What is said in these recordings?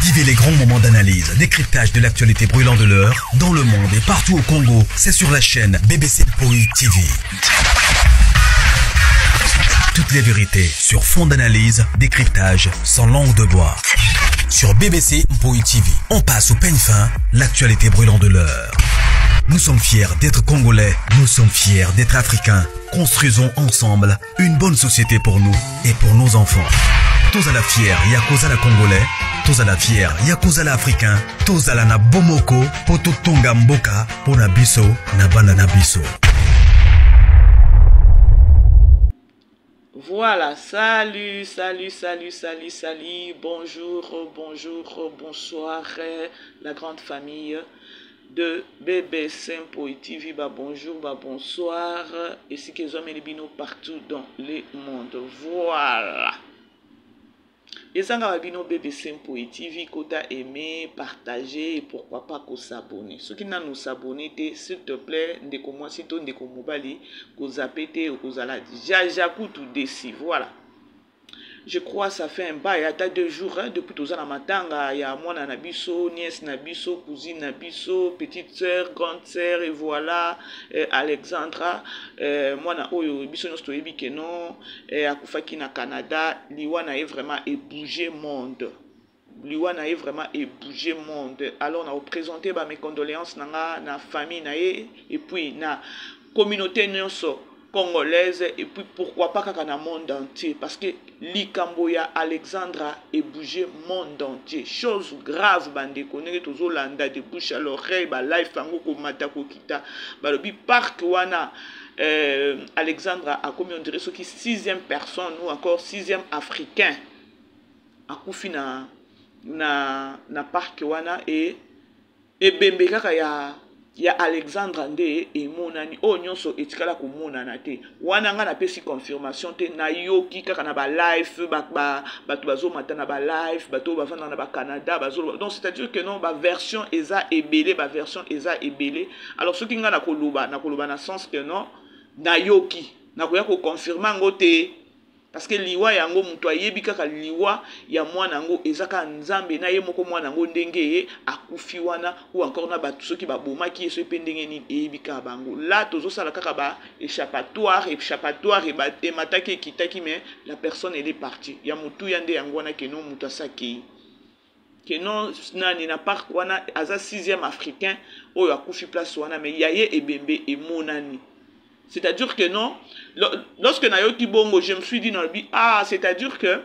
Vivez les grands moments d'analyse, décryptage de l'actualité brûlante de l'heure, dans le monde et partout au Congo. C'est sur la chaîne BBC Poi TV. Toutes les vérités sur fond d'analyse, décryptage, sans langue de bois. Sur BBC Mpoi TV, on passe au peigne fin l'actualité brûlante de l'heure. Nous sommes fiers d'être Congolais, nous sommes fiers d'être Africains. Construisons ensemble une bonne société pour nous et pour nos enfants. Tous à la fière, Yakoza la Congolais, tous à la fière, Yakoza la Africain, tous à la na Bomoko, Poto Tonga Mboka, Pona Biso, na Bana na Biso. Voilà, salut, salut, salut, salut, salut, bonjour, bonjour, bonsoir, la grande famille de Bébé Sempo et TV, bah bonjour, bah bonsoir, et si que les bino partout dans le monde. Voilà. Ezanga bino Bébé Sempo et TV, kota aimer, partager et pourquoi pas ko s'abonner. Ceux qui n'ont s'abonner te, s'il te plaît, ndeko mwasi to ndeko mobali, ko zapper te, kozala jaja kutu desi. Voilà. Je crois ça fait un bail ata 2 jours, hein, depuis toza na matanga ya mwana na biso, nièce na biso, cousine na biso, petite sœur, grande sœur et voilà, Alexandra, mwana oyo biso nyonso toyebi ke non, akufaki na Canada. Liwa na ye vraiment ebouge monde, liwa na ye vraiment ebouge monde. Alors na représenter ba mes condoléances na nga na famille na ye et puis na communauté nyonso congolaise et puis pourquoi pas kaka na monde entier, parce que likambo ya Alexandra ebouge monde entier, chose grave. Bandeko, ndenge tozolanda de bouche à l'oreille, balive yango komata kokita, balobi parc wana, Alexandra akomi, on dirait soki sixième personne ou encore sixième Africain akufi na parc wana. E ebembe kaka ya Alexandre nde emonani, oyo nyonso etikala komonana te. Wana ngai napesi confirmation te, nayoki kaka na balive, bato bazomata na balive, bato oyo bavandaka na Bacanada bazoloba. Donc c'est à dire que non, baversion eza ebele, baversion eza ebele. Alors soki ngai nakoloba, nakoloba na sens que non, nayoki, nakoya koconfirme yango te, parce que liwa yango moto ayebi kaka liwa ya mwana yango eza kaka Nzambe na ye moko. Mwana yango ndenge ye akufi wana ou encore na bato soki babomaki ye, soki mpe ndenge nini, eyebi kaka bango. La tozosala kaka ba échappatoire, échappatoire emataki, ekitaki, mais la personne, elle est partie. Ya motuya nde yango wana ke non, moto asakei ke non, nani na parc wana aza sixième Africain oyo akufi place wana, mais ya ye ebembe emonani. C'est-à-dire que non, lorsque nayoki bongo, je me suis dit, nalobi, ah, c'est-à-dire que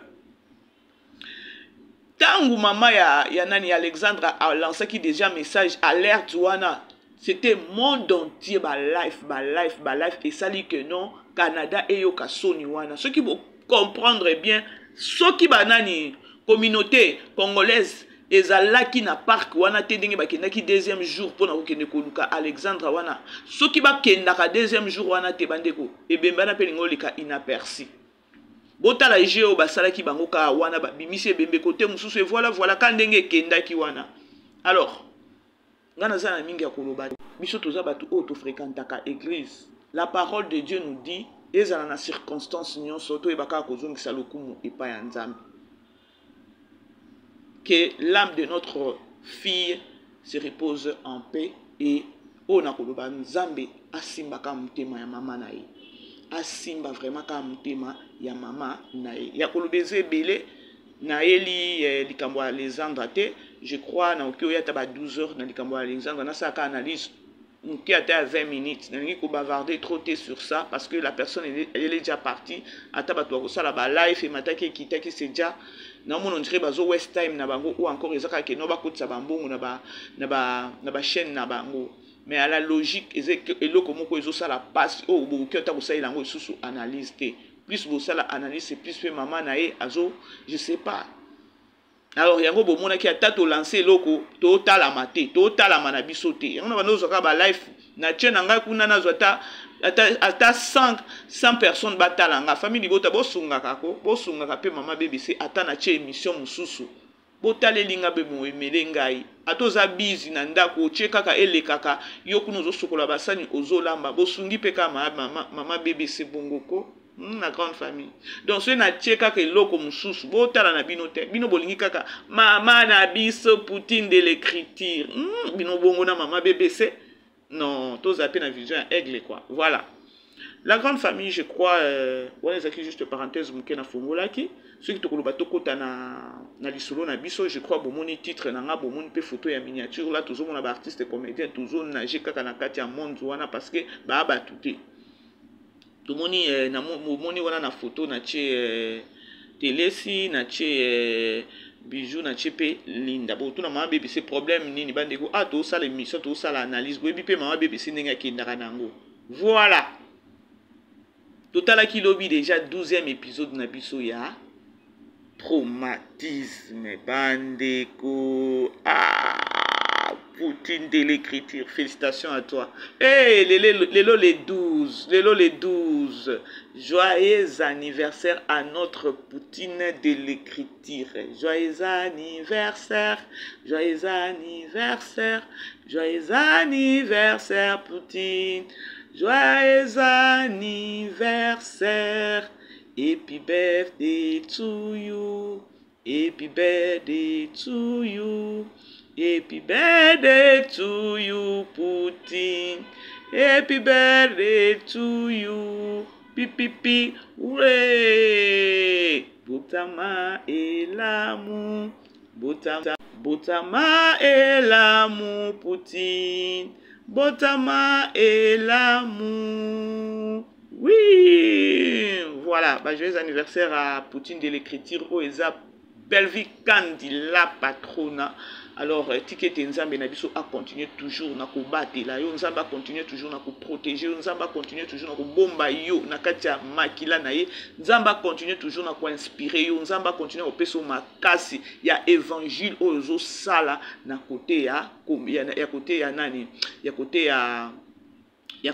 ntango mama ya nani, ya Alexandre, alansaki déjà message alerte wana, c'était monde entier, balive, balive, balive esali que non, Canada eyoka soni wana. Soki bocomprendre bien, soki banani, communauté congolaise ezalaki na parc wana te, ndenge bakendaki deuxième jour mpona kokende koluka Alexandre wana, soki bakendaka deuxième jour wana te, bandeko, ebembe wana mpe lingi oleka inaperçu. Botala jeu oyo basalaki bango kaka wana, babimisi ebembe kote mosusu e voilà, voilà ka ndenge ekendaki wana. Alors ngai naza na mingi ya koloba. Biso toza bato oyo tofréquentaka église. La parole de Dieu nous dit, ezala na circonstance nyonso, toyeba kaka kozongisa lokumu epai ya Nzambe. Que l'âme de notre fille se repose en paix. Et oyo nakoloba, Nzambe asimbaka motema ya mama na ye, asimba vraiment kaka motema ya mama na ye. Ya koloba eza ebele, nayeli likambo ya Alexandre te. Je crois nakoki oyo ata ba 12 heures na likambo ya Alexandre. Nasalaka analyse moke ata ya 20 minutes, nalingi kobavarder trop te sur ça, parce que la personne, elle est déjà partie. Ata bato bakosala balive emataki, ekitaki, c'est déjà, naomona on dirait bazo waste time na bango ou encore eza kaka keno bakotisa bambongo na bachaîne na bango. Mais à la logique, eza eloko moko ezosala mpasi oyo bokoki ata kosalela yango lisusu analyse te. Plus bosala analyse, c'est plus mpe mama na ye azo, je sais pas. Alors yango bomonaki ata tolance eloko, totalama te, totalama na biso te. Yango na bando ozwaka balive na tie na ngai kuna, nazwa ata 100 personnes batala nga. Famille libota, bosungaka ko, bosungaka mpe mama BBC. Ata na tie émission mosusu, botaleli nga mpe boemele ngai. Ata oza busy na ndako, otie kaka, elekaka yo kuna, ozosukola basani, ozolamba, bosungi mpe kaka mama, mama BBC bongoko. La grande famille. Donc soki natie kaka eloko mosusu, botala na bino te. Bino bolingi kaka mama na biso Poutine de l'écriture. Bino bongo na mama BBC. Non, toza pe na vision ya aigle quoi. Voilà. La grande famille, je crois, wana ezalaki juste parenthèse moke na fongolaki. Soki tokoloba tokota na lisolo na biso, je crois bomoni titre na nga, bomoni pe photo ya miniature là, tozomona ba artiste comédien, tozonage kaka na kati ya monde wana parce que ba bato te. Tomoni na bomoni wana na photo na tie Telesi, na tie Bijou, na tie pe Linda. Bo tuna mama BBC problème nini bandeko, ah tosala émission, tosala analyse, boyebi pe mama BBC ndenge akendaka nango. Voilà. Totalaki lobi déjà 12e épisode na biso ya traumatisme bandeko. Ah, Poutine de l'écriture, félicitations à toi. Hey, lelo les 12, lelo les 12. Joyeux anniversaire à notre Poutine de l'écriture. Joyeux anniversaire, joyeux anniversaire, joyeux anniversaire Poutine. Joyeux anniversaire. Happy birthday to you. Happy birthday to you. Happy birthday to you, Poutine. Happy birthday to you. Pipipi, hooray. Botama elamu. Botama, botama elamu, Poutine. Botama elamu. Oui, voilà, bah, joyeux anniversaire à Poutine de l'écriture, Oeza Belvi Kandi, la patrona. Alors, ticket Nzambe na biso a continuer toujours na kobatela yo, Nzambe a continuer toujours na ko protéger yo, Nzambe a continuer toujours na ko bomba yo na kati ya makila na ye, Nzambe a continuer toujours na ko inspirer yo, Nzambe a continuer kopesa yo makasi ya évangile oyo ozosala na côté ya, ya, ya côté ya nani, ya côté ya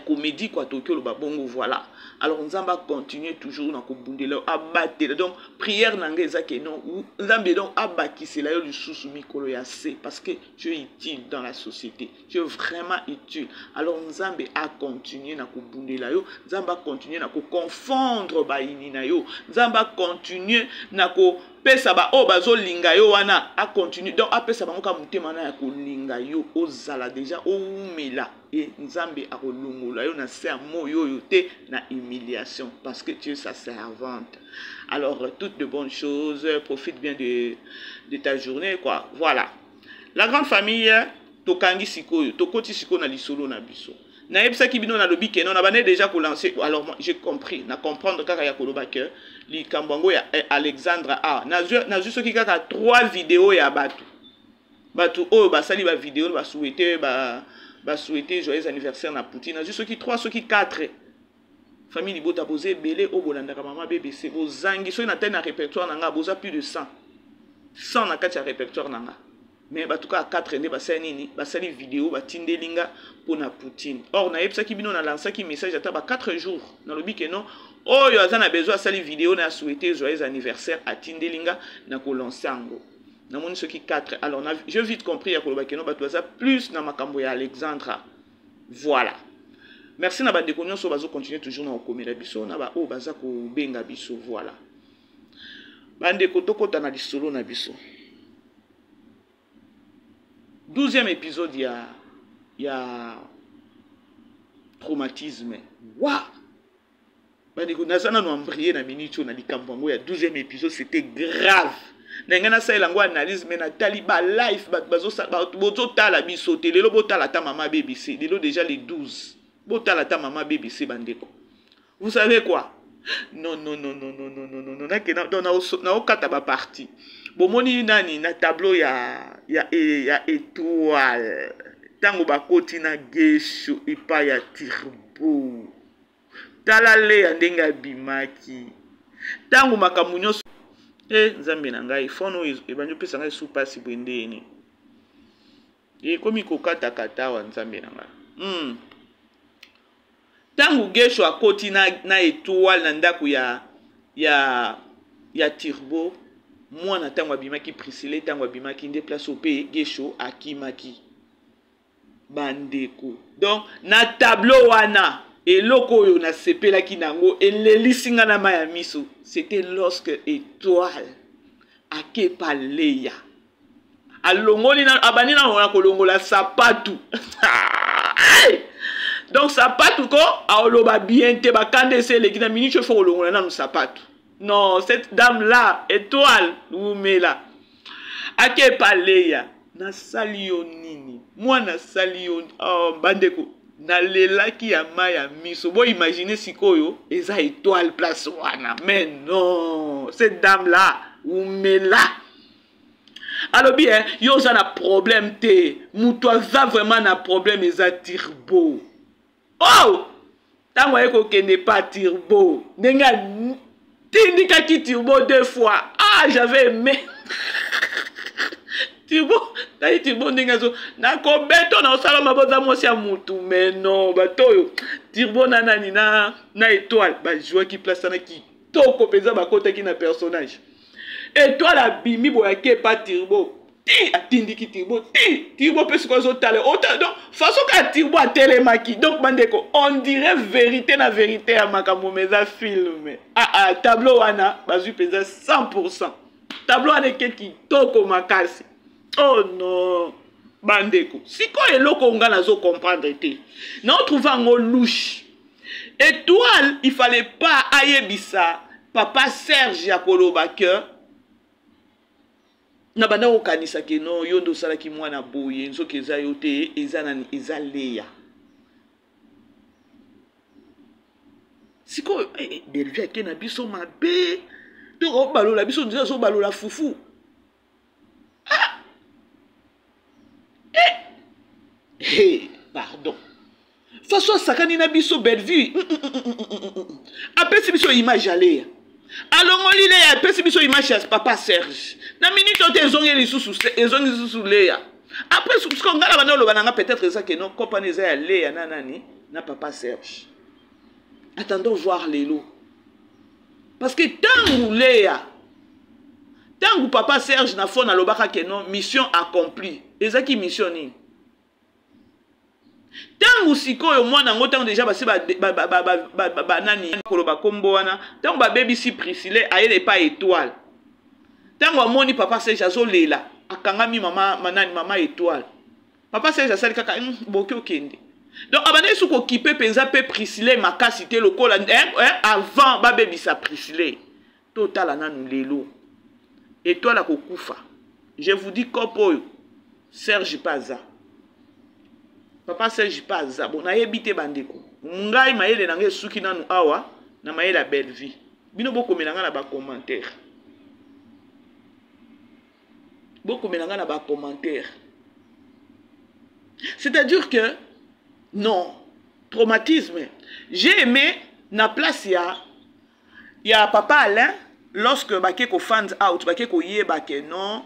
comédie quoi, Tokyo le babongo, voilà. Alors Nzambe a continuer toujours na kobundela abatela. Donc prière na ngai eza ke non, Nzambe donc abakisela yo lisusu mikolo ya se, parce que tu es utile dans la société, tu es vraiment utile. Alors Nzambe a continuer na kobundela yo, Nzambe a continuer na ko confondre bayini na yo, Nzambe a continuer na ko pesa ba oyo bazolinga yo wana, a continuer donc apesa bango ka motema na ya kolinga yo, ozala déjà oumela. Et Nzambe akolongola yo na se ya moyo oyo te na humiliation, parce que tu es sa servante. Alors toutes de bonnes choses, profite bien de ta journée quoi. Voilà. La grande famille, tokangi sikoyo, tokoti sikoyo na lisolo na biso. Nayebisaki bino na lobi ke non, na bane déjà ko lancer. Alors moi j'ai compris, na comprendre kaka ya koloba ke likambo yango ya Alexandre A. Nazwi soki kaka 3 vidéos ya bato. Bato oyo basali ba vidéo ba souhaiter ba souhaiter joyeux anniversaire na Poutine. Nazwi soki 3 soki 4. Famille libota boze belé o bolandaka mama BBC bozangi soki na tena na répertoire nanga boza plus de 100. 100 na kati ya répertoire nanga. Mais batuka 4 nde basali nini? Basali vidéo batindelinga pona Poutine. Or nayebisaki bino na lansaki message ata ba 4 jours. Na lobi ke non, oyo aza na besoin asali vidéo na souhaiter joyeux anniversaire atindelinga na ko lancer yango. Namoni soki 4. Alors j'ai vite compris ya koloba ke non bato baza plus na makambo ya Alexandra. Voilà. Merci na bandeko nyonso bazo continuer toujours na kokomela biso na ba oyo baza kobenga biso. Voilà. Bandeko tokota na lisolo na biso. 12e épisode ya traumatisme. Wa! Bandeko naza nanu embrayé na minute na likambo yango ya 12e épisode, c'était grave. Na ngai nasalela yango analyse, mais natali ba live, bato bozotala biso te. Lelo botala ata mama BBC, lelo déjà les 12. Botala ata mama BBC bandeko. Vous savez quoi? Non, non, non, non, non, non, non, non, non, na okata ba parti. Bomoni nani na tableau ya étoile. Tango bakoti na gesho epa ya Turbo. Tala le ya ndenge abimaki. Tango makambo nyonso Nzambe na ngai, phone oyo ebandi opesa ngai su pasi boye ndeni. Ekomi kokatakata awa Nzambe na ngai. Tango gesho akoti na étoile na ndako ya Turbo, mwana tango abimaki Priscille, tango abimaki nde place ope gesho akimaki. Bandeko. Donc na tableau wana Eloko oyo nasepelaki na yango elelisi nga na mai ya miso, c'était lorsque Etoile akepa Leya alongoli na abandi na na kolongola sapatu. Donc sapatu ko aoloba bien te, bakanda esi eleki na minute faut kolongola nanu sapatu. Non, cette dame là, Étoile wumela, akepa Leya, nasali yo nini mwana, nasali yo. Oh, bandeko, nalelaki ya mai ya miso. Boimagine sikoyo eza Étoile place wana. Mais non, cette dame là wumela. Alobi eh, yo oza na problème te, moto aza vraiment na problème eza Turbo. Oh, ntango aye kokende pa Turbo, ndenge atindikaki Turbo deux fois, ah, j'avais aimé Turbo. Tali Turbo ndenge azo nakobeto na osala maboza mwasi ya mutu. Mais non, bato oyo Turbo na nani na Étoile bazwaki place wana kitoko mpenza, bakotaki na personnage. Étoile abimi boye, ake epa Turbo ti atindiki Turbo ti Turbo mpe sikoyo azotala. Donc façon kaka Turbo atelemaki, donc bandeko, on dirait vérité na vérité ya makambo, ma eza film. Ah, ah, tableau wana bazwi mpenza 100. Tableau wana eke kitoko makasi. Oh non, bandeko, sikoyo eloko nga nazocomprendre te, naotrouve yango louche. Étoile, il fallait pas ayebisa papa Serge ya koloba ke na banda kokanisa ke non, yo nde osalaki mwana boye, nzoki eza yo te, eza nani? Eza Leya. Sikoyo eh, eh, Bellevue ake na biso mabe, donc obalola biso nzela, azobalola fufu. Ah! Eh! Hey, pardon, façon asakani na biso Bellevue. Apesi biso image ya Leya, alongoli Leya, apesi biso image ya papa Serge. Na minute oyo te, ezongi lisusu, ezongi lisusu Leya. Après siko ngai na banda oloba na nga, peut-être eza ke non, kopana eza ya Leya na nani, na papa Serge. Attendons voir lelo, parce que ntango Leya, ntango papa Serge na fone alobaka ke non, mission accomplie, ezalaki mission nini? Ntango sikoyo mwana yango, ntango deja basi banani koloba nkombo wana, ntango babebisi Priscille, ayele epai Étoile, ntango amoni papa Serge azolela, akangami mama manani, mama Étoile, papa Serge asali kaka boki okende. Donc abandaki su kokipe mpenza mpe Priscille makasi te lokola eh, avant babebisa Priscille. Totala nanu lelo Étoile akokufa. Je vous dis, cope oyo Serge mpe aza, papa Serge mpe aza. Bon, nayebi te bandeko, ngai mayele na ngai esuki nanu awa na mayele ya Bellevue. Bino bokomela ngai na bacommentaire, bokomela ngai na bacommentaire. C'est-à-dire que non, traumatisme. J'ai aimé na place ya papa Alain lorsque bake ko find out, bake koyeba ke non,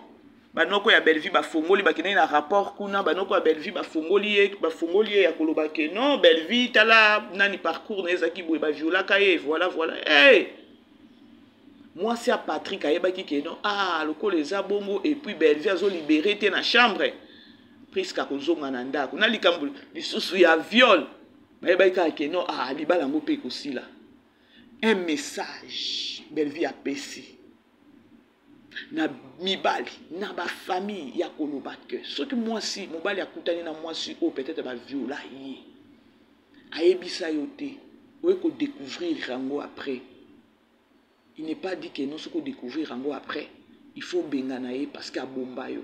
banoko ya Bellevue bafongoli, bakendaki na rapport kuna, banoko ya Bellevue bafongoli ye, bafongoli ye ya koloba ke non, Bellevue, tala nani, parcours na ye ezalaki boye, baviolaka ye, voilà voilà. Hey! Mwasi ya Patrick ayebaki ke non, ah, lokola eza bongo, et puis Bellevue azolibere te na chambre, Priske akozonga na ndako na likambo lisusu ya viol, bayebaki kaka ke non, ah, libala yango mpe ekosila. Un message Bellevue apesi na mibali, na bafamille, ya koloba ke soki mwasi, mobali akutani na mwasi oyo peut-être baviola ye, ayebisa yo te, oye kodécouvrir yango après, il n'est pas dit que non, soki odécouvrir yango après, il faut obengana ye parce que abomba yo.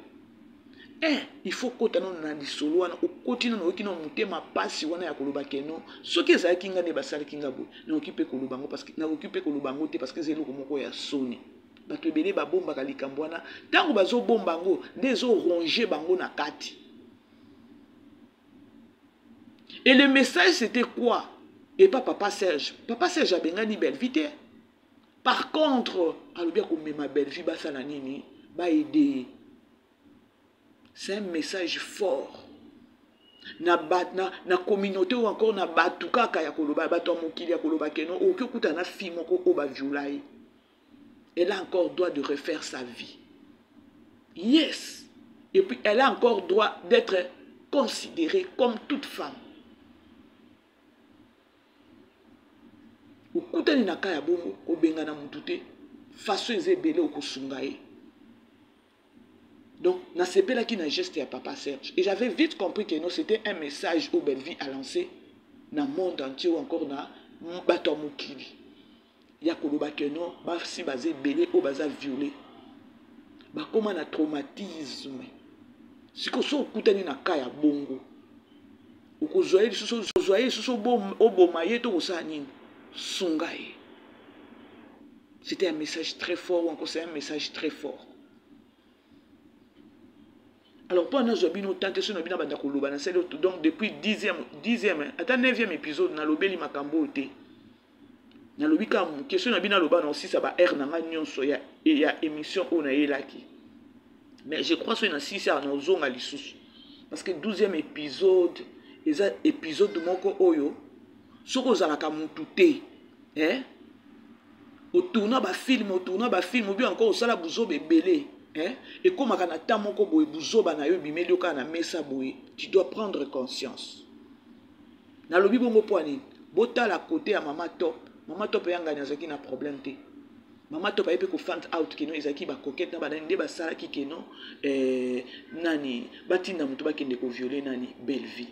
Il faut kota nano na lisolo wana, okoti nano, oyoki nano motema pasi wana ya koloba ke non, soki ezalaki nga nde basalaki nga boye, nakoki mpe koloba yango, parce que nakoki mpe koloba yango te, parce que eza eloko moko ya soni. Bato ebele babombaka likambo wana, ntango bazobomba yango nde ezoronge bango na kati. Et le message, c'était quoi? Et pas papa Serge, papa Serge abengani Bellevue te. Par contre alobi akomema Bellevue, basala nini, baede. C'est un message fort na communauté ou encore na bato kaka ya koloba, bato ya mokili ya koloba ke non, okoki okutana na fille moko oyo baviola ye, elle a encore droit de refaire sa vie. Yes, et puis elle a encore droit d'être considérée comme toute femme. Okutani na cas ya bongo, kobengana mutu te, façon eza ebele okosunga ye. Donc, nasepelaki na geste ya papa Serge. Et j'avais vite compris que non, c'était un message oyo Bellevue a lancé na monde entier ou encore na bato ya mokili. Ya koloba que non, basi baza ebele oyo baza violé. Bakoma na traumatisme. Sikoyo soki okutani na cas ya bongo, okozwa ye lisusu, ozwa ye lisusu oboma ye to kosala nini? Sunga ye. C'était un message très fort, ou encore c'est un message très fort. Alors, mpo nazwa bino temps te, soki na bino banda koloba na sali, donc depuis 10e, ata 9e épisode, nalobeli makambo oyo te. Nalobi kaka moke, soki na bino aloba na osisa ba heure na ngai nyonso ya émission oyo nayelaki. Mais je crois soki na 6 heures nazonga lisusu. Parce que 12e épisode, eza épisode moko oyo, soki ozalaka mutu te, eh? Otourna bafilm, otourna bafilm, obi encore osala buzoba ebele, eh? Ekomaka na temps moko boye, buzoba na yo ebimeli yo kaka na mesa boye, tu dois prendre conscience. Nalobi bongo mpo nini? Botala côté ya mama Top. Mama Top eyangani azalaki na problème te. Mama Top ayebi kofind out que non, ezalaki bacoquette na banani nde basalaki que non, nani batinda moto bakende kovioler nani, Bellevue.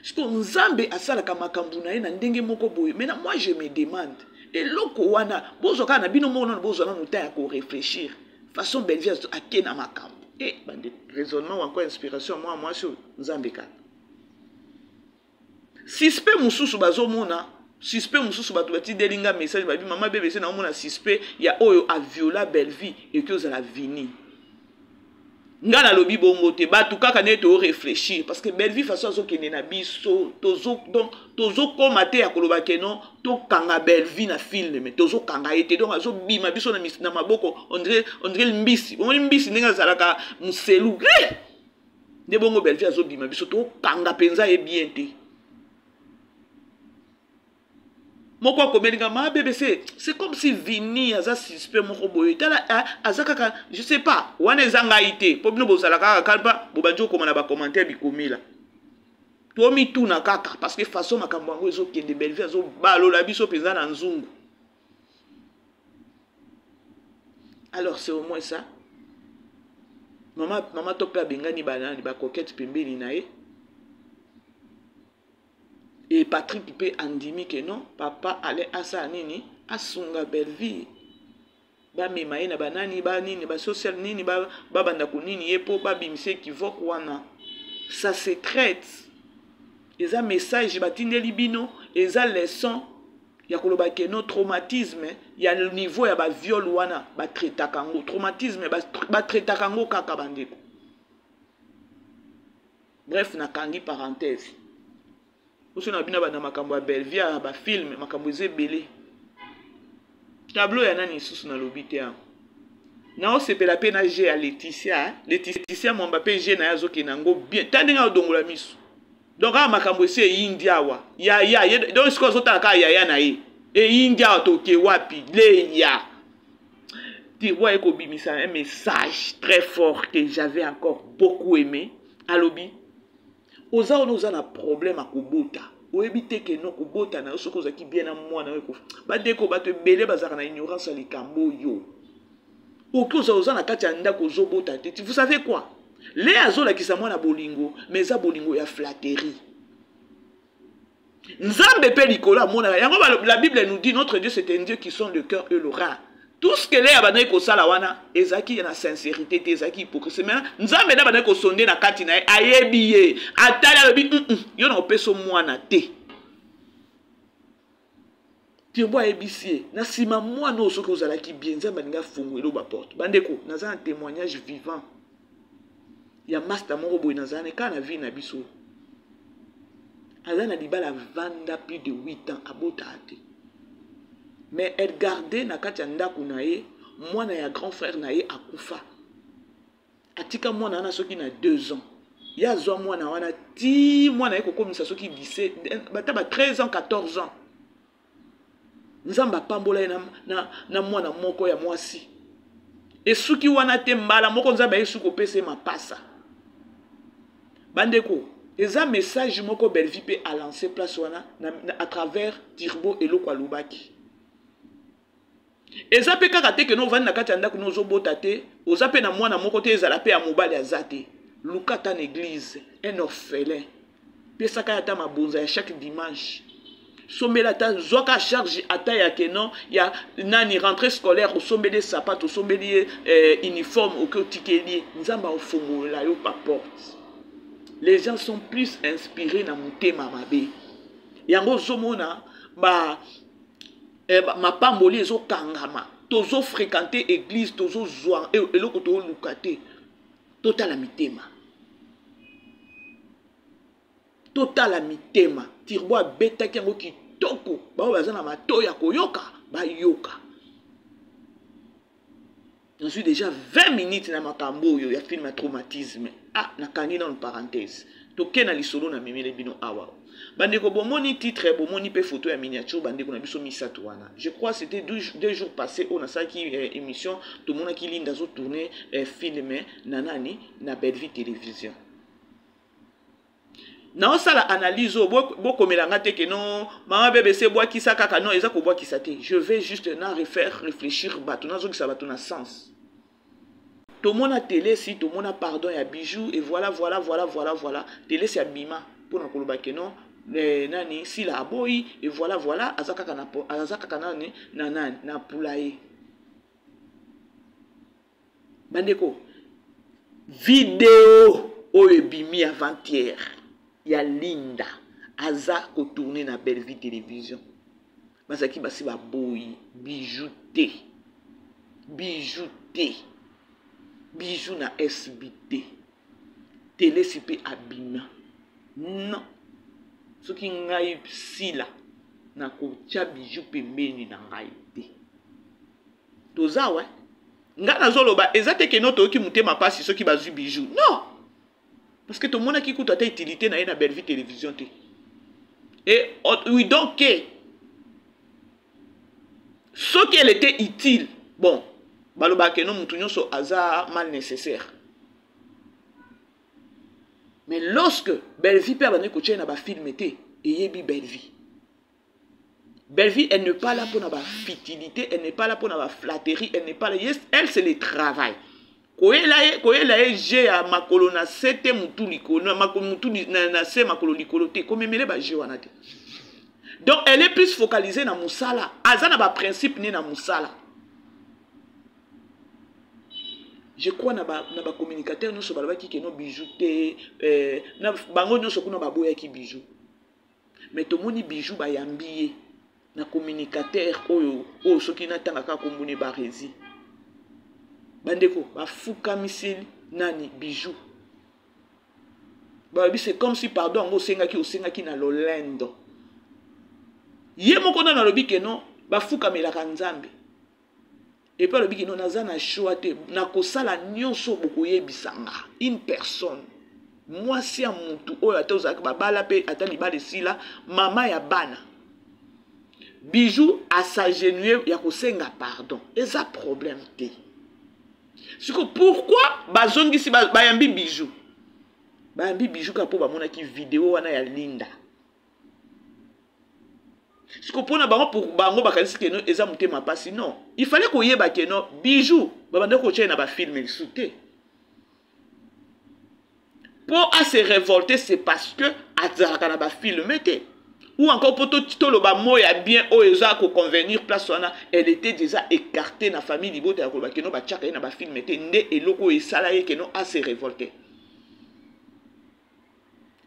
Siko Nzambe asalaka makambo na ye na ndenge moko boye. Maintenant, moi, je me demande, eloko wana bozwa kaka na bino moko nano, bozwa nano temps ya korefléchir façon Bellevue ake na makambo e bande raisonnement ou encore inspiration. Mwa mwasi oyo, Nzambe kaka. Suspect mosusu bazomona, suspect mosusu, bato batindeli nga message, babi: "Mama BBC, naomona suspect ya oyo aviola Bellevue eki ozala Vini." Nga nalobi bongo te, bato kaka nde toréfléchir, parce que Bellevue, façon azokende na biso, donc tozokóma te ya koloba que non, tokanga Bellevue na film, tozokanga ye te. Donc azobima biso na maboko, on dirait mbisi. Omoni mbisi ndenge azalaka moselu eh! Nde bongo Bellevue azobima biso, tokanga mpenza ye bien te. Moko akomeli nga: "Ma BBC, c'est comme si Vini aza suspect moko boye. Tala, aza kaka, je sais pas." Wana eza ngai te, mpo bino bozala kaka kalpa, bobandi okoma na bacommentaire bikomela. Tomituna kaka, parce que façon makambo yango ezokende, Bellevue azobalola biso mpenza na nzungu. Alors, c'est au moins ça. Mama to mpe abengani banani, bacoquette pembeni na ye. E Patrick mpe andimi que non, papa ale asala nini, asunga Bellevue, bamema ye na banani, banini, basocial nini, babanda konini ye mpo babimisa équivoque wana. Ça se traite. Eza message batindeli bino, eza leçon ya koloba que non, traumatisme ya niveau ya baviol wana, batraitaka yango. Traumatisme, batraitaka yango kaka, bandeko. Bref, nakangi parenthèse. Oso na bino banda makambo ya Bellevue, ya bafilm, makambo eza ebele. Tableau ya nani lisusu nalobi te awa. Naosepela mpe na g ya Leticia, Leticia Mwamba mpe g na ye azokende yango bien. Ta ndenge azodongola miso. Donc awa makambo esi eyindi awa. Yaya ye, donc sikoyo azotala kaka yaya na ye. Eyindi awa, toke wapi? Leya tiroir ekobimisa un message très fort que j'avais encore beaucoup aimé. Alobi: oza wana, oza na problème ya kobota, oyebi te que non, kobota na yo, soki ozalaki bien na mwana oyo. Bandeko, bato ebele bazalaka na ignorance ya likambo oyo. Oki ozala, oza na kati ya ndako, ozobota te. Vous savez quoi? Le azolakisa mwana bolingo, mais eza bolingo ya flatterie. Nzambe mpe likolo amonaka yango. La Bible nous dit: notre Dieu, c'est un Dieu qui sonde le cœur et le rein. Tout ce que le abandaki kosala wana ezalaki na sincérité te, ezalaki hypocrisie. Maintenant, Nzambe nde abandaki kosonder na kati na ye, ayebi ye, atali, alobi: Yo na kopesa mwana te." Tirbo ayebisi ye na nsima: mwana oyo, soki ozalaki bien, Nzambe alingi afungwela baporte. Bandeko, naza na témoignage vivant ya master moko boye. Nazala na kaka na vie na biso, aza na libala, avanda plus de 8 ans, abotaka te, mais elle garde na kati ya ndako na ye mwana ya grand frère na ye akufa, atika mwana wana soki na 2 ans. Ye azwa mwana wana ti mwana ye kokomisa soki 17, bata ba 13 ans, 14 ans. Nzambe apambola ye na mwana moko ya mwasi. Esuki wana te, mbala moko Nzambe aye suki kopesa ye mapasa. Bandeko, Eza message moko Bellevue pe a lancer place wana na, à travers Turbo eloko alobaki. Eza pe kaka te que no ovandi na kati ya ndako no ozobota te, oza pe na mwana moko te ezala pe ya mobali aza te. Luka ata na église un orphelin. Pesaka ye ata mabonza ya chaque dimanche. Sombela ata zwaka charge ata ya que non ya nani rentrée scolaire osombeli ye sapato osombeli ye eh, uniforme oke otikeli ye Nzambe akofongolela yo pa porte. Les gens sont plus inspirés na motema mabe. Yango ozomona ba eh, mapamboli ezokangama tozo fréquenter église tozozwa eh, eloko toluka te totala mitema totala mitema tirbo abetaki yango kitoko baoyo baza na matoi ya koyoka bayoka nazwi déjà 20 minutes na makambo oyo ya film ya traumatisme ah nakangi nano parenthèse toke na lisolo na memele bino awa bandeko bomoni titre bomoni mpe photo ya miniature bandeko na biso misato wana je crois c'était deux jours passé oyo nasalaki eh, émission tomonaki linda azotourne eh, film na nani na bellevue télévision naosala analyse oyo bokomela nga te ke non mama bbc bwakisa kaka non eza kobwakisa te je vais juste na refaire réfléchir bato nazongisa bato na sens tomona telesi tomona pardon ya bijou et voilà voilà voilà voilà voilà telesi abima mpona koloba ke non eh, nani sila aboyi et voilà voilà aza kaka na aza kaka nani na nani na poulailler Bandeko, video oyo ebimi avant-hier ya Linda aza ko tourner na Bellevue Télévision. Bazalaki basi baboyi bijou te. Bijou te. Bijou na SB te. Telesi pe abima. Non. Soki ngai sila nakotia bijou pembeni na ngai te. Toza wa nga nazoloba eza te keno toyoki motema pasi soki bazwi bijou non parce que tomonaki kutu ata utilité na ye na Bellevue télévision te et we don't care soki elle était utile bon balobaka keno mutu nyonso aza mal nécessaire mais lorsque Bellevue mpe abandaki kotia ye na bafilme te eyebi Bellevue Bellevue, elle n'est pas là pour la futilité, elle n'est pas là pour la flatterie, elle n'est pas là. Yes, elle, c'est le travail. koyela ye koyela ye je ya makolo na se te mutu likolo mutu na, na se makolo likolo te komemele ba je wana te donc elle est plus focalisée na mosala aza na baprincipe ne na mosala je crois na bacommunicateur ba nyonso balobaki keno bijou te eh, na bango nyonso kuna baboyaki bijou Mais tomoni bijou bayambi ye na communicateur oyo oyo soki natanga kaka kombo ne barezi bandeko bafukamiseli nani bijou balobi c'est comme si pardon yango osengaki osengaki na lolendo ye moko nano alobi ke non bafukamelaka nzambe epuis alobi kino naza na choix te nakosala nyonso bokoyebisa nga une personne mwasi ya mutu oyo ata ozalaki babala mpe ata libala esila mama ya bana bijou asagenue ya kosenga pardon eza problème te siko pourquoi bazongisi bayambi bijou bayambi bijou kaka mpo bamonaki video wana ya linda siko mpona bango pour bango bakanisi keno eza motema mpasi non il fallait koyeba keno bijou babandaki kotya ye na bafilme lisusu te mpo ase révolter c'est parce que azalaka na bafilme te ou encore mpo toloba mot ya bien oyo eza koconvenir place wana elle était déjà écartée na famille libota ya koloba keno batiaka ye na bafilme te nde eloko oyo esala ye keno ase révolter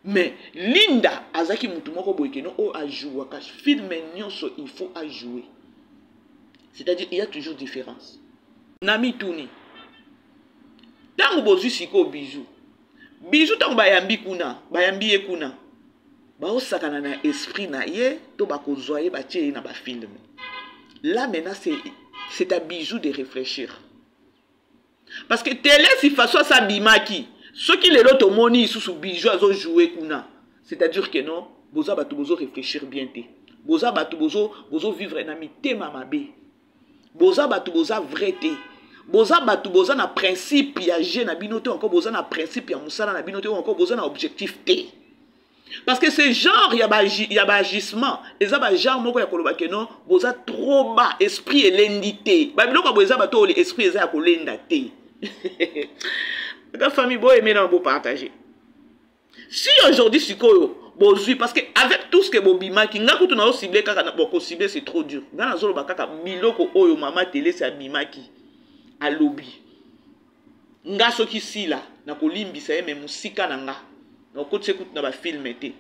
Mais Linda azaki mutu moko boye keno oyo ajouaka film nyonso il faut ajouer. C'est-à-dire il y a toujours différence. Na mituni. Tango bozwi sikoyo bijou. Bijou tango bayambi kuna, bayambi ye kuna. Baosakana na esprit na ye to bakozwa ye batie ye na ba film. Là maintenant c'est à bijou de réfléchir. Parce que Telesi façon asabimaki soki lelo tomoni lisusu bijou azo jouer kuna c'est-à-dire que non boza bato bozo réfléchir bien te boza bato bozo bozo vivre na mitema mabe boza bato boza vrai te boza bato boza na principe ya jeu na bino te encore boza na principe ya mosala na bino te encore boza na objectif te. Parce que ce genre ya ba ya ba agissement eza ba genre moko ya koloba que non boza trop bas, esprit elendi te. Ba biloko boye eza bato oyo esprit eza ya kolenda te. Ka famille bo aimer na bo partager. Si aujourd'hui sikoyo bozui parce que avec tout ce que bobimaki nga kutu nazo cibler kaka na bon ko cibler c'est trop dur. Nga nazoloba kaka biloko oyo mama Telesi abimaki alobi. Nga soki sila nakolimbisa ye mais musika na nga nakokotisa ye kutu na ba film te.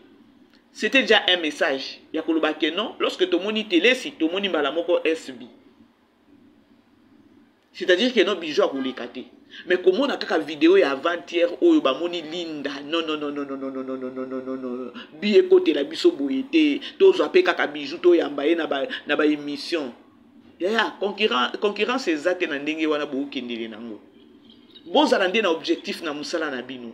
C'était déjà un message ya koloba que non lorsque tomoni Telesi tomoni mbala moko SB. C'est-à-dire que non Bijou akoleka te. Mais komona kaka video ya avant-hier oyo bamoni Linda non non non non non non non non non non non non bi ekotela biso boye te tozwa pe kaka Bijou toyamba ye na ba na ba émission. Yaya concurrence eza te na ndenge wana bokendele nango. Bozala nde na objectif na mosala na bino.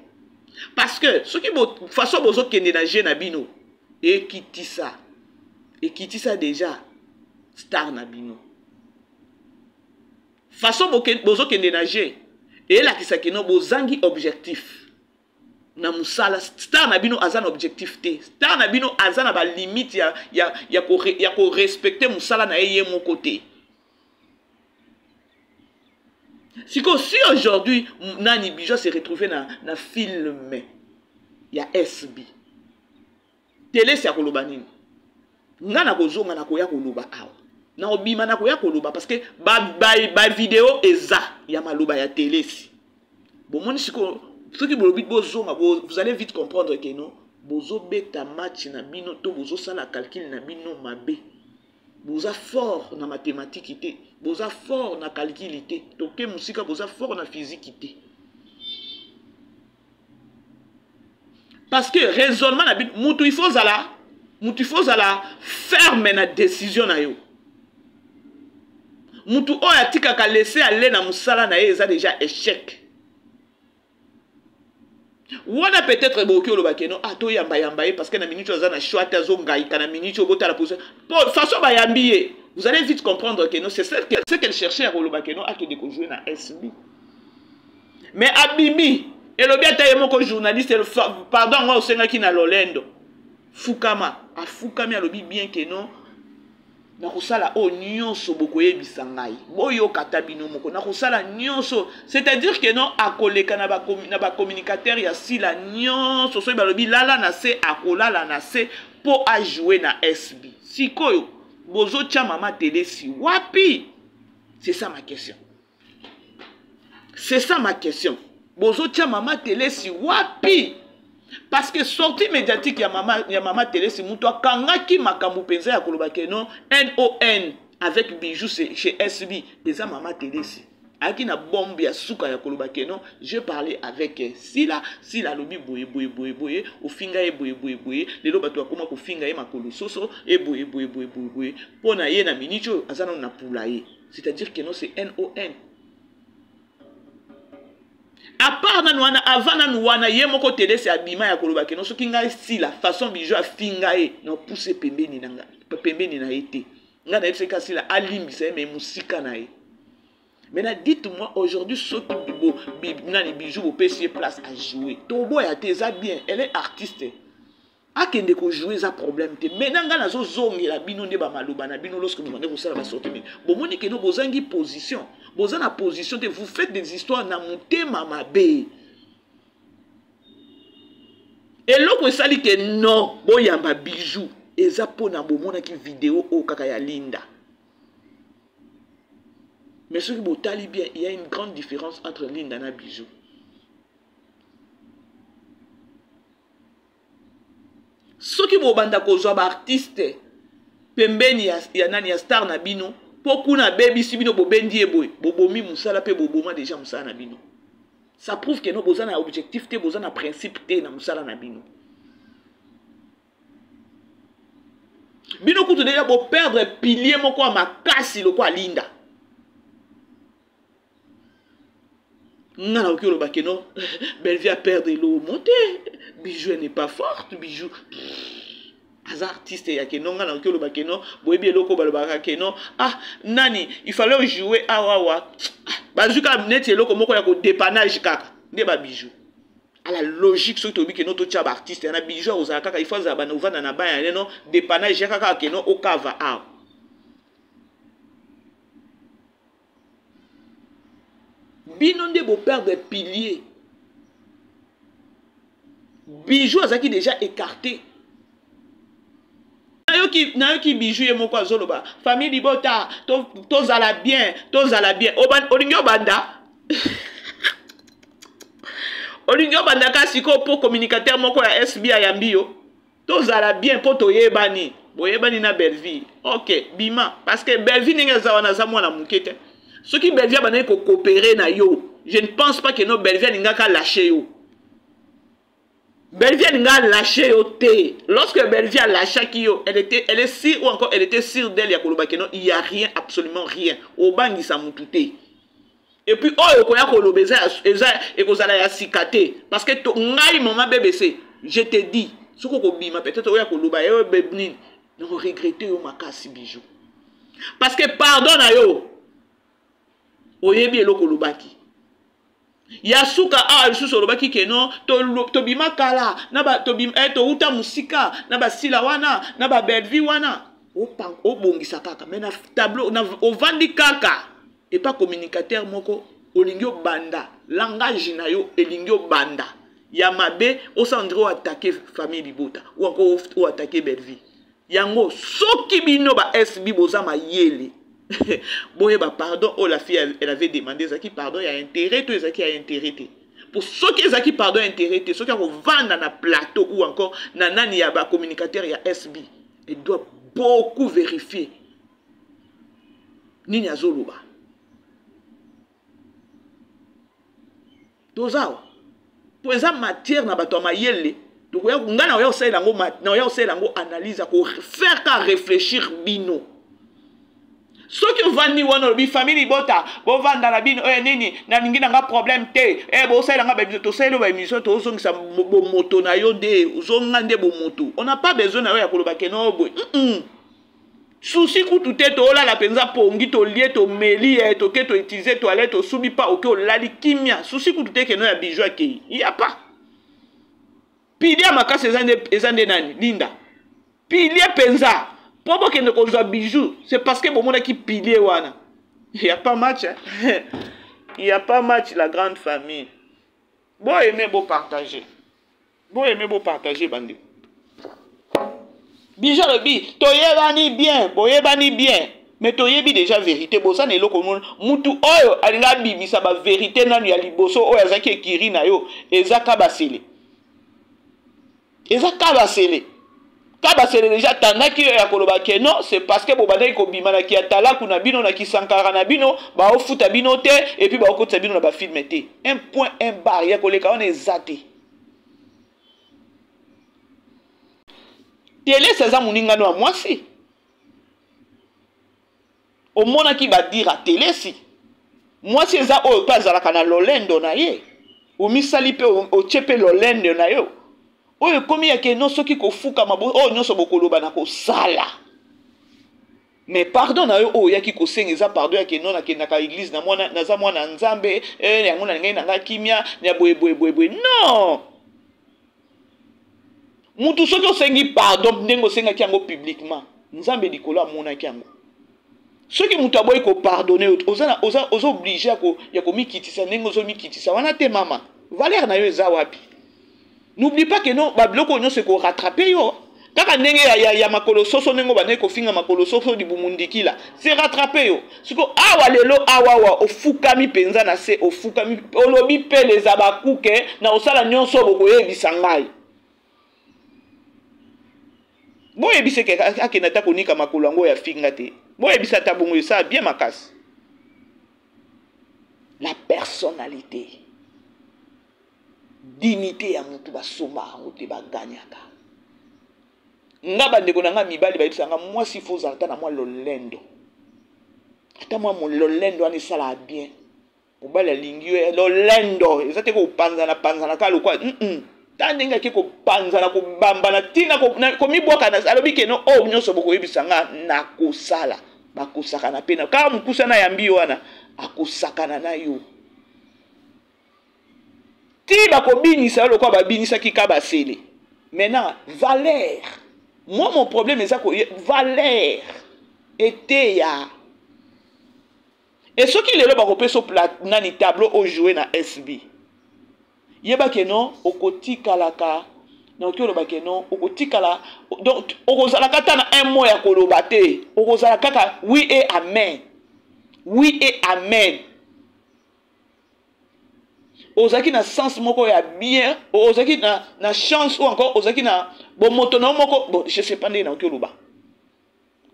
Parce que soki bo façon bozokende na jeu na bino ekitisa ekitisa déjà star na bino. Façon bozokende na jeu elakisa kino bozangi objectif. Na musala star na bino aza na objectif te. Star na bino aza na ba limite ya ya ya ko ya ko respecter musala na ye moko te. Siko si aujourd'hui nani Bijou se retrouver na na film ya SB. Telesi akoloba nini? Nga nakozonga nakoya koloba awa. Nakobima nakoya koloba parce que ba ba, ba video eza ya maloba ya Telesi. Bomoni siko soki bolobi bozonga bo, vous allez vite comprendre que non bozobeta match na bino to bozosala calcul na bino mabe. Boza fort na mathématique te, boza fort na calcul te, toke musika boza fort na physique te. Parce que raisonnement na bino mutu il faut zala mutu il faut zala ferme na décision na yo. Mutu oyo atikaka laisser aller na musala na ye eza déjà échec. Wana peut-être bokoki oloba ke non, ah, toyamba yamba ye parce que na minute oyo aza na choix te, azongaika na minute oyo botala position. Po façon bayambi ye, vous allez vite comprendre que non, c'est ce que, ce qu'elle cherchait à koloba ke non, akende ko jouer na SB. Mais abimi, elobi ata ye moko journaliste, pardon, ngo osengaki na lolendo. Fukama, afukami alobi bien que non, nakosala oyo nyonso bokoyebisa ngai. Boyoka ata bino moko, nakosala nyonso. C'est-à-dire que non, akoleka na ba na ba communicateur ya Sila nyonso, soki balobi lala na se, akolala na se po a jouer na SB. Sikoyo bozotia mama Telesi wapi? C'est ça ma question. C'est ça ma question. Bozotia mama Telesi wapi? Parce que sortie médiatique ya mama, ya mama Telesi, mutu akangaki makambo penza ya koloba ke non, NON avec Bijou chez SB, eza mama Telesi. Ayaki na bombe ya suka ya koloba ke non, je parlais avec Sila, Sila alobi boye boye boye boye, ofinga ye boye boye boye, lelo bato bakoma kofinga ye makolo soso, e boye boye boye boye boye, mpo na ye na minute oyo aza nanu na pula ye. C'est-à-dire que non, c'est NON. À part nanu wana, avant nanu wana, ye moko Telesi abima ya koloba ke non, soki ngai Sila, façon Bijou afinga ye, na pousse pembeni na nga, pembeni na ye te. Nga na yebisaki Sila alimbisa ye, mais musika na ye. Maintenant, dites-moi aujourd'hui, soki bo, bi, nani Bijou bopesi ye place à jouer. Toboya te, eza bien, elle est artiste. Akende ko jouer eza problème te. Maintenant nga nazo zongela bino nde ba maloba na bino lorsque vous bandez kosala ba sortie mais bomoni que no bozangi position. Boza na position te, vous faites des histoires na motema mabe. Eloko esali ke non boyamba Bijou eza pona bomonaki video oyo kaka ya Linda. Mais soki botali bien, il y a une grande différence entre Linda na Bijou. Soki bobanda kozwa ba artiste pembeni ya, ya nani ya star na bino po kuna abebisi bino bobendi ye boye bobomi musala pe boboma deja musala na bino. Ça prouve que non boza na objectif te, boza na principe te na musala na bino. Bino kutu deja bo perdre pilier moko ya makasi lokola Linda. Nga nakoki oloba ke non, Bellevue a perdre eloko mo te, Bijou elle n'est pas forte, Bijou aza artiste ya ke non, nga nakoki oloba ke non, boyebi eloko balobaka ke non, ah nani, il fallait jouer awa awa, bazwi kaka neti eloko moko ya ko dépannage kaka nde ba Bijou. À la logique, soki toyebi keno totya baartiste yana bijou akozala kaka, il faut azala bana ovanda na baya neno dépannage ya kaka keno okava awa. Bino nde boperdre pilier. Bijou azalaki déjà écarté. Nayoki, nayoki Bijou ye moko azoloba famille libota tozala to bien, tozala bien. Olingi obanda olingi obanda kaka sikoyo mpo communicateur moko ya SB ayambi yo, tozala bien mpo toyebani, boyebani na Bellevue. Ok, bima, parce que Bellevue ndenge aza wana aza mwana moke te. Soki Bellevue abandaki kokopere na yo, je ne pense pas que no Bellevue alingaka lâche yo. Bellevue alinga lâche yo te. Lorsque Bellevue a lâchaki yo, elle était, elle est sûre ou encore elle était sûre d'elle ya koloba que non, il y a rien, absolument rien. Obangisa mutu te. Et puis oyo okoya koloba eza, eza ekozala ya sika te, parce que to, ngai mama BBC, je te dis, soki okobima peut-être oya koloba yo nini, nako regretter yo makasi Bijou, parce que pardon na yo oyebi eloko olobaki ya suka awa lisusu olobaki ke non, tobima kala na ba, tobima, eh, touta mosika na basila wana na ba Bellevue wana, obongisa kaka mais na tableau na, ovandi kaka epa communicateur moko olingi obanda langage na yo, elingi obanda ya mabe, osala ndire oattaquer famille libota ou encore oattaquer Bellevue. Yango soki bino ba SB boza mayele, boyeba pardon oyo la fille elle avait demandé ezalaki pardon ya intérêt to ezalaki ya intérêt te. Pour soki ezalaki pardon ya intérêt te, soki akovanda na plateau ou encore na nani ya ba communicateur ya SB, elle doit beaucoup vérifier nini azoloba. Tozawa po eza matière na bato ya mayele, tokoya ngai na oya kosalela yango, na oya kosalela yango analyse ya kofaire ka réfléchir bino. Soki ovandi wana olobi famille libota bovanda na bino oyo nini, nalingi nanga problème te, eh, bosalela nga baémission, tosaleli baémission, tozongisa bomoto na yo nde ozonga nde bomoto. On n'a pas besoin na yo ya koloba keno boye. Susi kutu te, tolala mpenza pongi, tolie, tomeli, eh, toke toutilize toilette, tosubi pa oke olali kimia. Susi kutu te keno ya Bijou akei ya pa pilier ya makasi eza nde nani Linda pilier mpenza mpo bokende kozwa Bijou, c'est parce que bomonaki pilier wana. Il y a pas match, hein? Il y a pas match. La grande famille, bo aimer, bo partager, bo aimer, bo partager. Bandeko, Bijou alobi toyebani bien, boyebani bien, mais toyebi déjà vérité. Boza na eloko mona mutu oyo alingi abimisa bavérité nanu ya liboso oyo azalaki ekiri na yo eza Kabasele, eza Kabasele. Kabasele déjà tandaki yo ya koloba ke non, c'est parce que bobandaki kobima na kiatalaku na bino na kisankara na bino, baofuta bino te et puis baokotisa bino na bafilme te. Un point, un bar ya koleka wana eza te. Telesi aza moningano ya mwasi, omonaki badira telesi mwasi eza oyo mpe azalaka na lolendo na ye, omisali mpe otie mpe lolendo na yo oyo ekomi ya keno soki kofukama oyo nyonso bokoloba na kosala. Mais pardon na yo oyo oyaki kosenga eza pardon ya keno nakendaka église na mwana, naza mwana Nzambe, eh, yango na ngai nanga kimia ya boye boye boye boye. Non, mutu soki osengi pardon ndenge osengaki yango publiquement, Nzambe likolo amonaki yango. Soki moto aboyi kopardonne, oza, oza, oza obligé ya komikitisa ndenge ozomikitisa wana te. Mama, valeur na yo eza wapi? N'oublie pas que non, babiloko nyonso ekorattrape yo kaka ndenge ya makolo soso, ndenge obandaki kofinga makolo soso libumu ndikila, se rattrape yo. Siko awa lelo awa awa ofukami mpenza na se, ofukami, olobi peleza bakuke na osala nyonso bokoyebisa ngai. Boyebisa ke akende ata konika makolo yango oyo afinga te, boyebisa ata bongo esala bien makasi. La personnalité, dignité ya mutu basomba yango te, baganyaka. Nga bandeko na nga mibali bayebisa nga mwasi fo ozala ata na mwa lolendo, ata mwa lolendo wana esalaka bien. Mobali alingi yo, lolendo eza te kopanzana panzana kaka lokwa ta ndenge ake kopanzana kobambana ntina komibwaka. Alobi keno oyo nyonso bokoyebisa nga nakosala, bakosakana mpe na kaka mokusa na yambi yo wana akosakana na yo. Ti bakobinisa yo lokola babinisaki Kabasele. Maintenant, valeur. Moi, mon problème eza ko valeur eteya. Et soki lelo bakopesa nani tableau o jouer na SB. Yeba ke non okotikalaka nakoki oloba ke non okotikala donc okozalaka ata na un mot ya koloba te okozala kaka oui et amen oui et amen ozalaki na sens moko ya bien ozalaki na, na chance ou encore ozalaki na bomoto na yo moko bon je sais pas ndenge nakoki oloba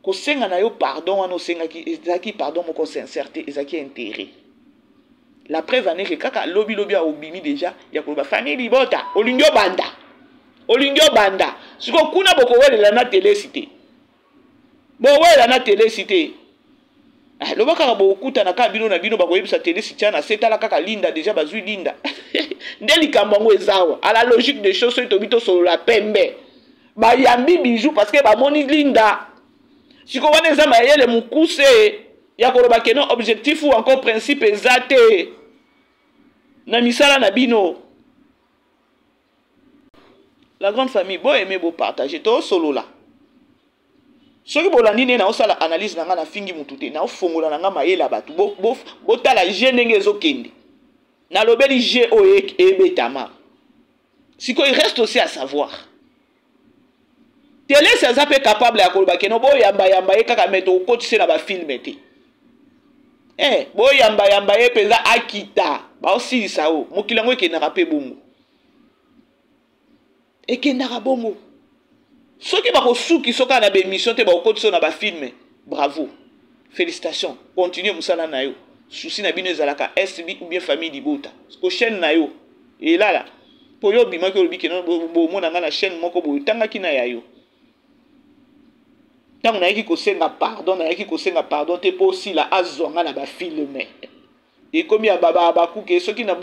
kosenga na yo pardon wana osengaki ezalaki pardon moko sincère te ezalaki intérêt la preuve en est que kaka lobi lobi obimi déjà ya koloba famille libota olingi obanda olingi obanda sikoyo kuna bokowelela na telesi te bowela na telesi te ah, loba kaka bokutana kaka bino na bino bakoyebisa telesi tya na se tala kaka linda deja bazwi linda nde likambo yango ezawa à la logique des choses soki tobi tosolola pembe bayambi bijou parce que bamoni linda sikoyo wana eza mayele mokuse ya koloba keno objectif ou encore principe eza te na misala na bino la grande famille bo aime bo partager tosolola soki bolandi nde naosala analyse na ngai nafingi motu te naofongola na ngai mayele ya bato botala bo, bo je ndenge ezokende nalobeli je oyo ebetama sikoyo il reste aussi à savoir telesi aza mpe capable ya koloba keno boyambayamba ye kaka me tokokotise na bafilme te eh, boyambayamba ye mpenza akita baosilisa o mokili yango ekendaka mpe bongo ekendaka bongo soki bakosukisa kaka na baémission te bakokotisa na bafilme bravo félicitation continue mosala na yo souci na bino ezalaka sb ou bien famille libota ko chaîne na yo elala mpo yo obimaki olobi keno bomona ngai na chaîne moko boye otangaki na ya yo ntango nayaki kosenga pardon nayaki kosenga pardon te mpo osila azwa ngai na bafilme ekomi ya baba abakuke soki na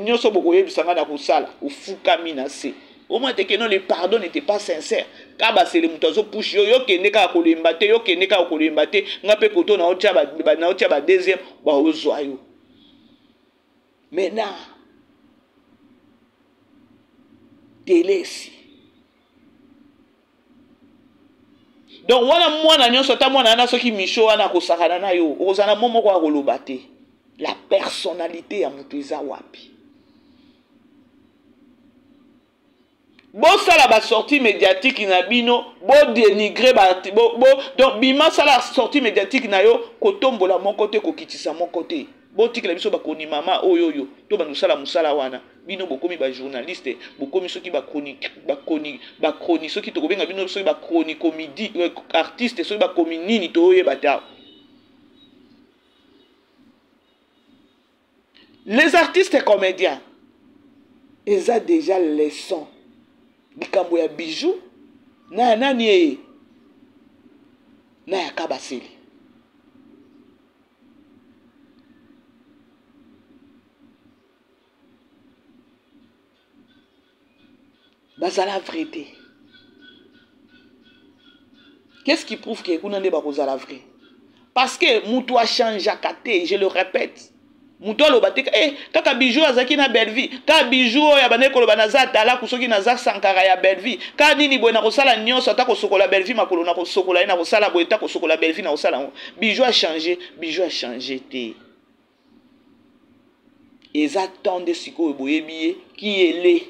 nyonso bokoyebisa ngai na kosala ofukami na se omona te keno le pardon n'était pas sincère kabasele moto azopush yo yokende kaka kolemba te yokende kaka kolemba te nga mpe koto naotya ba deuxième baozwa yo maintenant telesi donc wana mwana nyonso ata mwana wana soki micho wana akosakana na yo okozala na mo moko akoloba te la personnalité ya moto eza wapi bosala basortie médiatique na bino bodenigre ba, bo, bo, donc bima sala sortie médiatique na yo kotombola moko te kokitisa moko te botikela biso bakoni mama oyo oyo to banda kosala mosala wana bino bokomi ba journaliste bokomi soki ba chronique ba chronique ba chronique soki tokobenga bino soki ba chronique comedy euh, artiste soki bakomi nini toyeba te awa les artistes comédiens eza déjà leçon likambo ya bijou na ya nani eye na ya kabasele bazala vrai te qu'est-ce qui prouve que kuna nde bakozala vrai parce que moto achangeaka te je le répète moto aloba te eh, kaka bijou azalaki na bellevie kaka bijou oyo abandaki koloba naza atalaku soki naza sankara ya bellevie kaka nini boye nakosala nyonso ata kosokola bellevie makolo nakosokola ye nakosala boye ata kosokola bellevie nakosala yango bijou achange bijou achange te eza temps nde sikoyo boyebi ye kiyele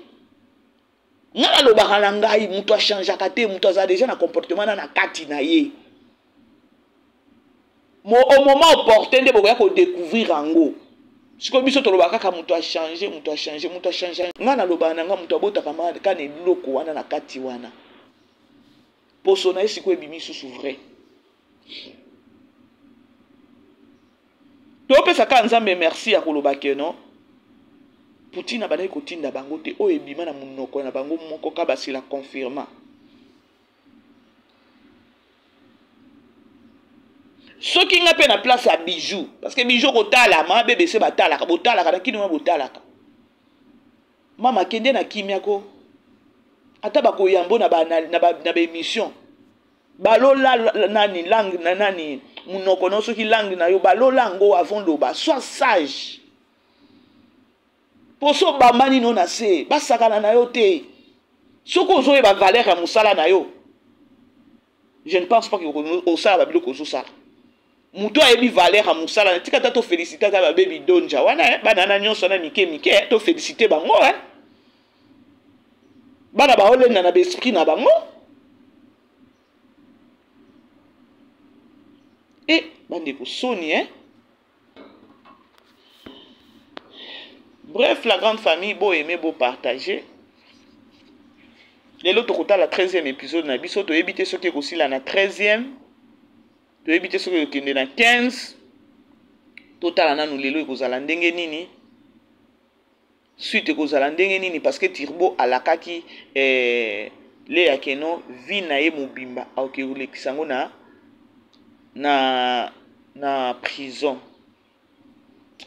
ngai nalobaka na ngai moto achangeaka te moto azala deja na comportement na na kati na ye au moment opportun nde bokoya kodécouvrir yango sikoyo biso tolobaka kaka moto achange moto achange moto achange ngai nalobaka na ngai moto abotaka kaka na eloko wana na kati wana poso na ye sikoyo ebimi susu vrai topesa kaka nzambe merci ya koloba ke no poutine abandaki kotinda bango te oyo ebima na monoko na bango moko ka basila confirma soki nga mpe na place ya bijou parce que bijou kotala ma bbc batalaka botalaka na kini wana botalaka mama kende na kimia ko ata bakoyambo na baémission ba, balola nani langue na nani munoko no soki langue na yo balola yango avant loba sois sage Poso obambani no na se, basakana na yo te. Soki ozoyeba valeur ya mosala na yo, je ne pense pas que osala ba biloko ozosala. Moto ayebi valeur ya mosala na tika ata to féliciter ata ba baby donja wana eh, bana na nyonso na mike mike eh, to féliciter bango eh. Bana baolenda na ba esprit na bango. Eh, bandeko soni eh. Bref, la grande famille, bo aimer, bo partager. Lelo tokotala 13e épisode na biso, toyebi te soki ekosila na 13e, toyebi te soki ekokende na 15. Totala nanu lelo ekozala ndenge nini. Suite ekozala ndenge nini parce que Turbo alakaki eh, Lea Keno vie na ye mobimba akoki kolekisa yango na na na prison.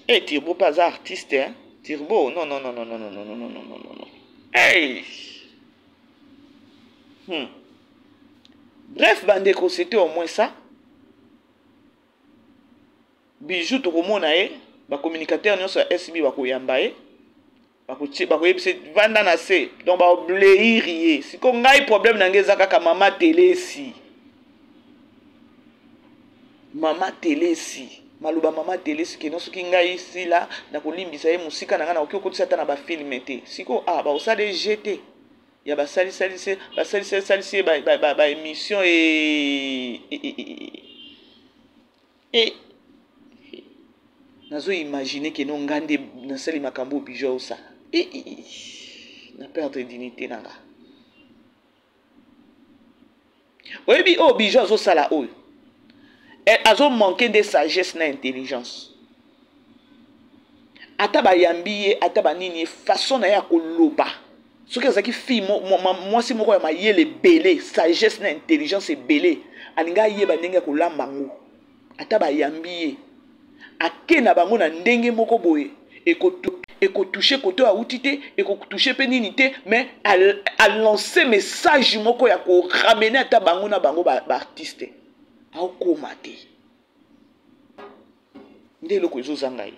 Eh hey, Turbo pe aza artiste hein? Turbo non non non non non non non non non non non. Hey! Bref bandeko, c'était au moins ça. Bijou tokomona ye, ba communicateurs nyonso ya SB bakoyamba ye, bakoyebisa vanda na se, donc baobleir ye. Siko ngai problème na ngai eza kaka mama Telesi. Mama Telesi, maloba mama Telesi keno soki ngai sila nakolimbisa ye mosika na ngai nakoki kokotisa ata na ba film te. Siko ah baosala ye jete ya basalisalisi basalisalisi ye ba, ba, ba, ba émission e, e, e, e. E nazo imaginer que non nga nde nasali makambo oyo Bijou aosala. E, e, e, na perdre dignité na nga. Oyebi oyo Bijou azosala oyo e, azo manquer nde sagesse na intelligence. Ata bayambi ye ata banini ye façon na ye ya koloba soki azalaki fille mwasi moko ya mayele ebele sagesse na intelligence ebele alingi ayeba ndenge ya kolamba yango ata bayambi ye ake na bango na ndenge moko boye ekotouche kote oyo awuti te ekotouche mpe nini te mais alance message moko ya koramene ata bango na bango baartiste ba aokoma te nde eloko ezozanga ye.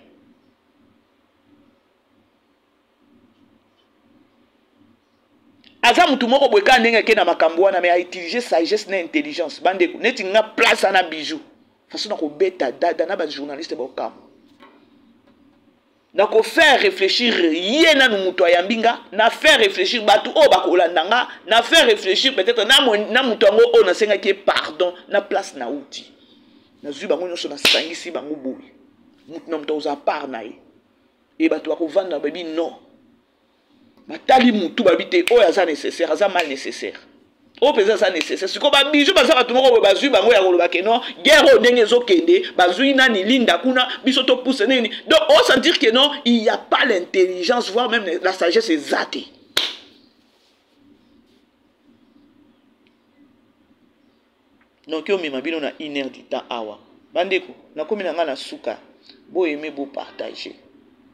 Aza mutu moko boye kaka ndenge ake na makambo wana mais a utiliser sagesse na intelligence. Bandeko neti nga place ana bijou façon na kobeta dada na ba journaliste baokamwa na ko faire réfléchir ye nanu mutu ayambi nga na faire réfléchir bato oyo bakolanda nga na faire réfléchir peut-être na, na mutu yango oyo nasengaki ye pardon na place na uti nazwi bango nyonso nasangisi bango boye mutu na mutu akozala part na ye e bato bakovanda babi non batali mutu babi te oyo aza nécessaire aza mal nécessaire oyo mpenza aza nécessaire. Sikoyo babiju baza bato moko boye bazwi bango ya koloba ke non guerre oyo ndenge ezokende bazwi nani linda kuna biso topuse nini donc osentir ke non il y a pas l'intelligence voire même la sagesse eza te. Donc omema bino na une heure du temps awa bandeko nakomi na ngai na suka. Bo aimer bo partager,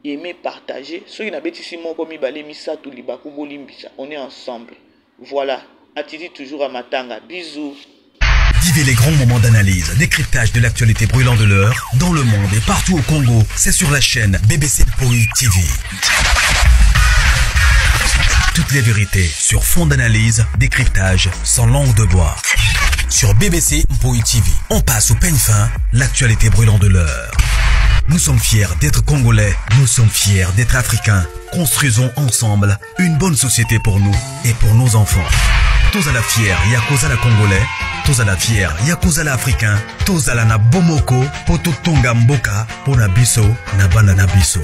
aimer partager soki nabetisi moko mibale misato libaku bolimbisa, on est ensemble. Voilà, attitude toujours à matanga. Bisous. Vivez les grands moments d'analyse, décryptage de l'actualité brûlante de l'heure, dans le monde et partout au Congo. C'est sur la chaîne BBC Mpoi TV. Toutes les vérités sur fond d'analyse, décryptage, sans langue de bois. Sur BBC Mpoi TV, on passe au peigne fin l'actualité brûlante de l'heure. Nous sommes fiers d'être Congolais, nous sommes fiers d'être Africains. Construisons ensemble une bonne société pour nous et pour nos enfants. Tous à la fière, Yakoza la Congolais, tous à la fière, Yakoza la Africain, tous à la na Bomoko, Poto Tonga Mboka, Pona Biso, na Bana na Biso.